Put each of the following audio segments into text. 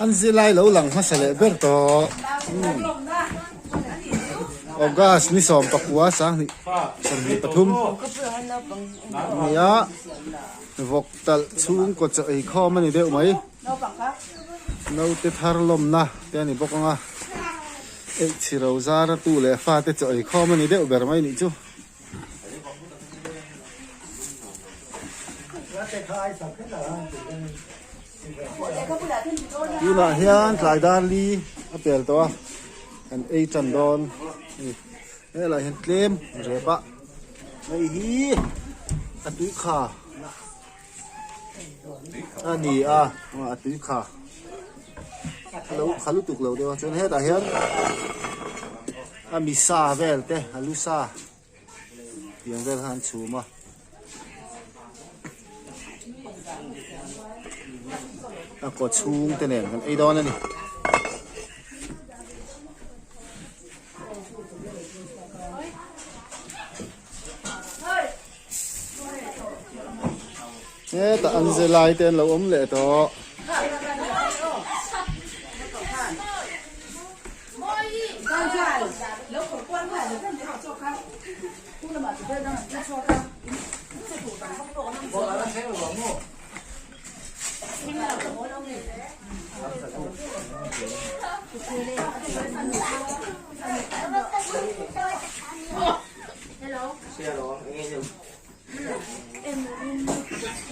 An zilai lo lang hmasa leh ber tawh. August ni 19 2023 nia vawk talh chhungkaw chaw ei khawm a ni deuh mai. Naute thar lawmna te a ni bawk ang a, eih ro zara tu leh fate chaw ei khawm a ni deuh ber mai nih chu. Tunah hian tlai dar li a pel tawh a, kan ei tan dawn a ni. Helaiah hian tlem rep a, hei hi a tui kha a ni a, a tui kha a lo kha lutuk lo deuh a, chuan hetah hian a mi sa vel te a lu sa. Tiang vel khan an chhum a. A kaw chhung te nen kan ei dawn a ni. Hetah an ze lai te an lo awm leh tawh.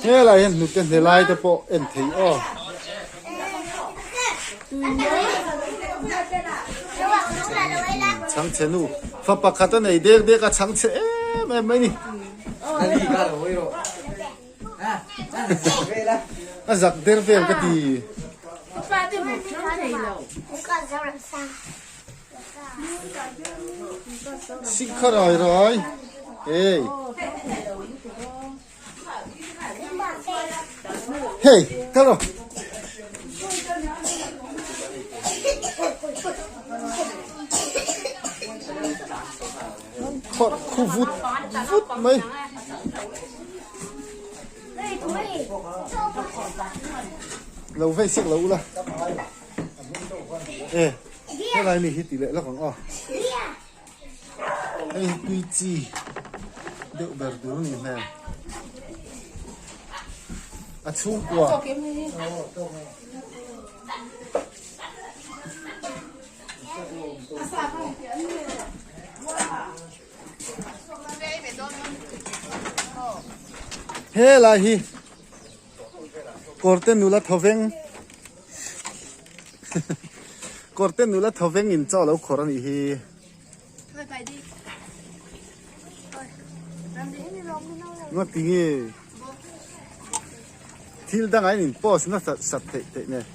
Helai hian hnute hne lai te pawh en thei aw. Chhangchhe nu fa pakhat a nei dek dek a chhangchhe em em mai ni. A zak der vel ka ti. Sikha rai rai hey hey kal rawh khawrh khu vut vut mai. Lo vei sek lo ula. E helai mi hi ti leh lawk ang aw hei hi tui chi deuh ber tur a nih hmel a chhungkua helai hi. Kawrte nula thawveng Kawrte nula thawveng in chaw lo khawrh a nih hi. Nga ti nge thil dang ah in post na sat theih theih nen.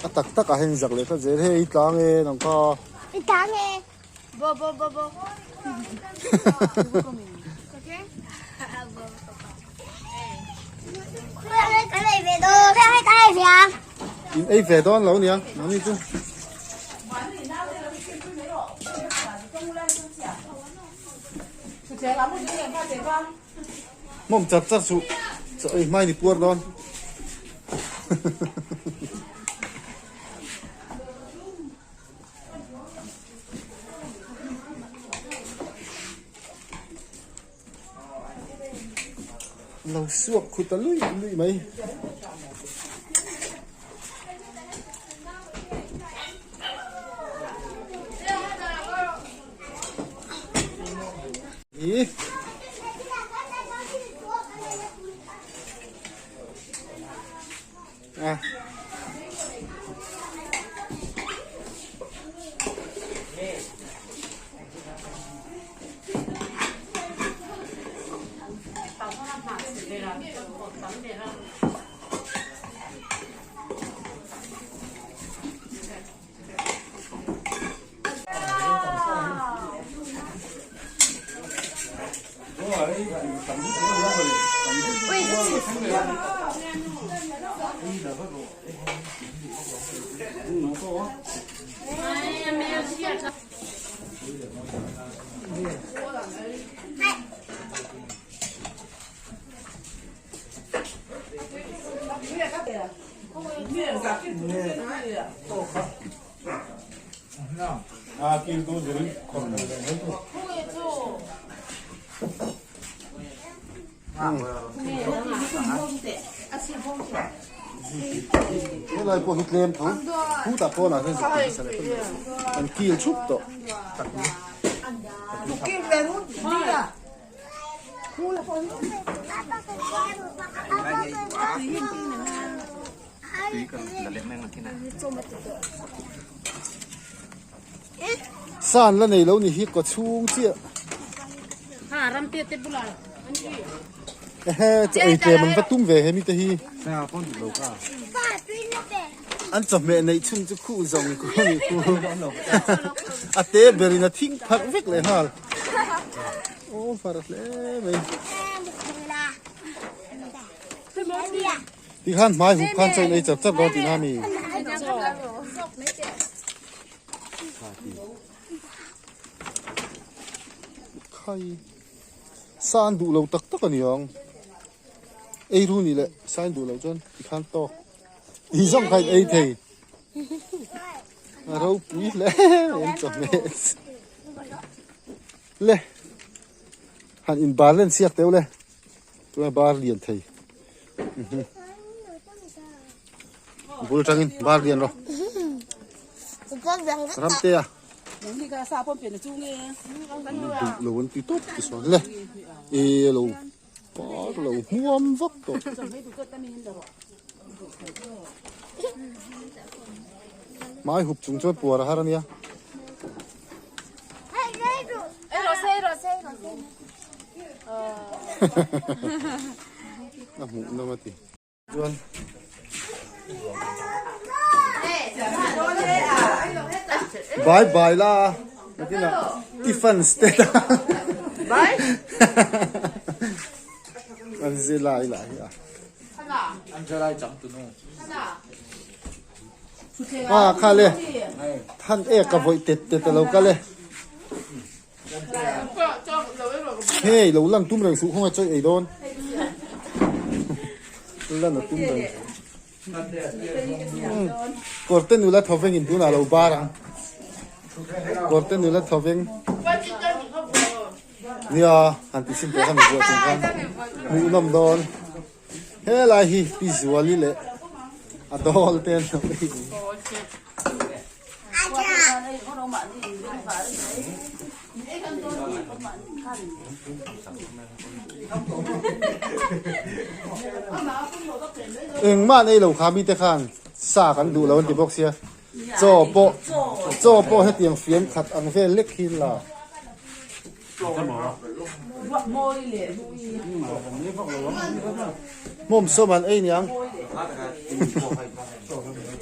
A tak tak ah hian zak leh tlat zel hei i tlang e nang kha. I tlang e. Bo bo bo bo. In ei ve dawn lo nia nangni chu. Mawm char char suh chaw ei hmain i puar dawn. Lo suak khut ta lui lui mai. Ih. A. Helai pawh hi tlem tho khutah pawnah hian zuk nasa leh pawn an kil thup tawh. San la nei lo ni hi kaw chhung chiah. Ehe chaw ei tlem an va tum ve he mite hi. An chawhmeh neih chhun chu khuh zawng ku ni khu. A te berin a thing pharh vek leh nghal. Aw far hle mai. Tikhan hmai hup khan chaw in ei chap chap dawn tihna a mi. Khai sa an duh lo tak tak a ni ang. Ei ru nih leh sa in duh loh chuan tikhan tawk. Tih zawng kha in ei thei. A ropui hle mai an chawhmeh le. Han in bar len siak teuh le. Tunah bar lian thei. Bul tangin bar lian rawh. Ramtea. Duh lo an ti tawp ti sawn le. E lo par lo hmuam vak tawh. Hmai hup chung chuan puar a har ania. A hmuh nawm a ti. Chuan Bye bye la nakinah i fans te ta. Bye. An zilai lah hi a. Ah kha le than e ka vawi tet tet a lo kal e. Hei lo lang tum reng suh khawnga chawi ei dawn. Lan a tum reng. Kawrte nula thoveng in tunah lo bar ang. Kawrte nula thoveng. Nia han ti chhin pawh khan buah chung khan hmuhnawm dawn. Helai hi Pi Zuali leh a dawl te an lo ei. Engmah an ei lo kha mite khan sa kan duh lo an ti bawk sia. Chaw pawh chaw pawh hetiang fiam khat ang vel lek hi la. Hmawm sawm an ei niang.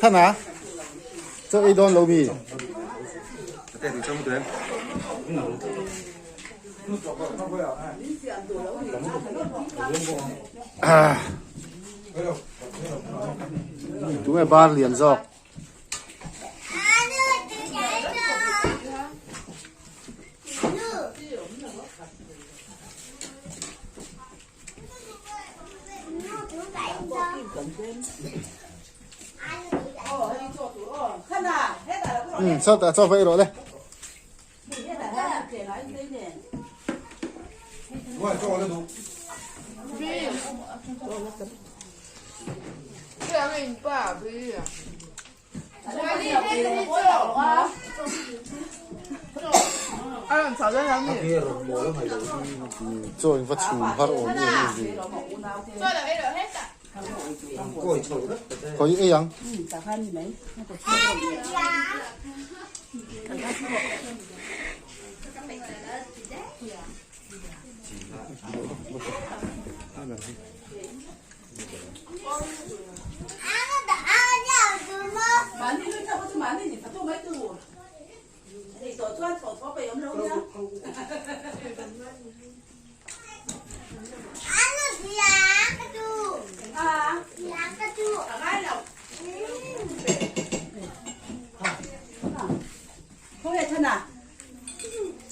Thana chaw ei dawn lo mi. Tunge bar lian zawk. Sawtah chaw va ei rawh le. Chaw in va chhum har awm em em ve. Khawi ei ang.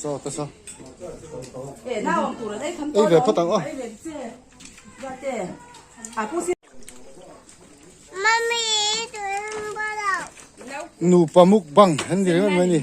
Chaw ta saw. Ei ve phawt ang aw. Nupa mukbang an ni ringawt mai a ni.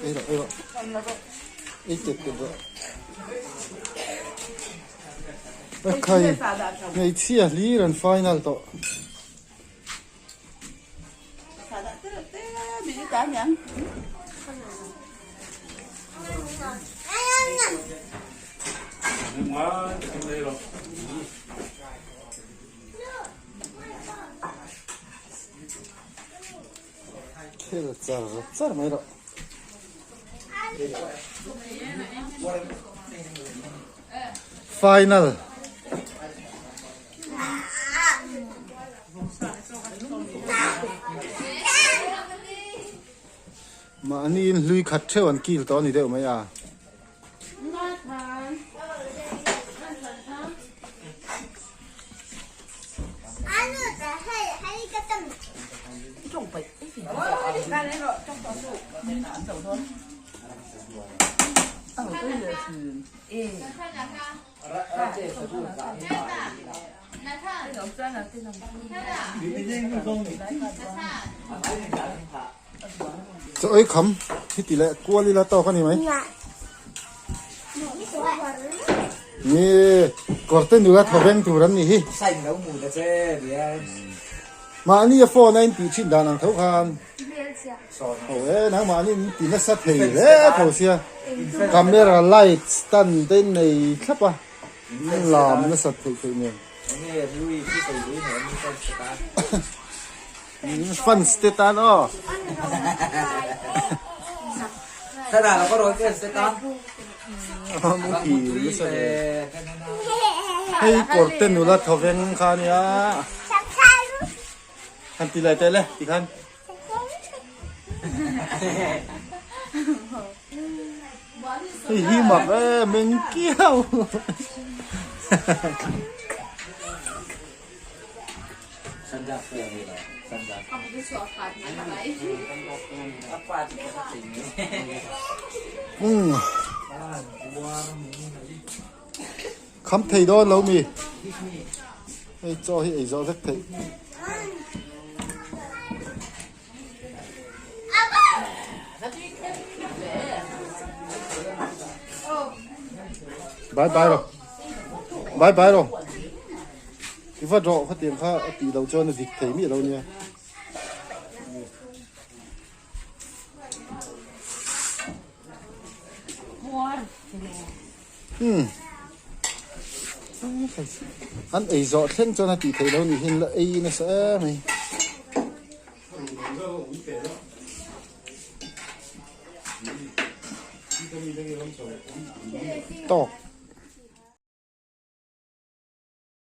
Ei rawh ei rawh ei tep tep rawh Khai hmeichhia hlir an final tawh. Khel char char mai rawh. Final. Mahni in hlui khat theuh an kil tawh a ni deuh mai a. Chaw ei kham hi ti leh kual ila tawk a ni mai. Ni kawr te nula thaw veng tur an nih hi. Mahni a phone a in tih thin dan ang tho khan. Ho e nangmahni in ti nasa thei hle tho sia. Camera light stand te in nei thlap a. Lam nasa theih theih nen. Fans te tan aw. Hei kawr te nula thaw veng kha a nia. Han ti lai teh le tikhan. Hei hi mak em eng kiau. Kham thei dawn lo mi. Hei chaw hi ei zawh vek theih. Bye bye rawh. Bye bye rawh. I va rawh khatiang kha a tih loh chuan a dik thei miah lo nia. Umm an ei zawh thleng chuan a tih theih loh nih hian la ei nasa em mai. Tawk.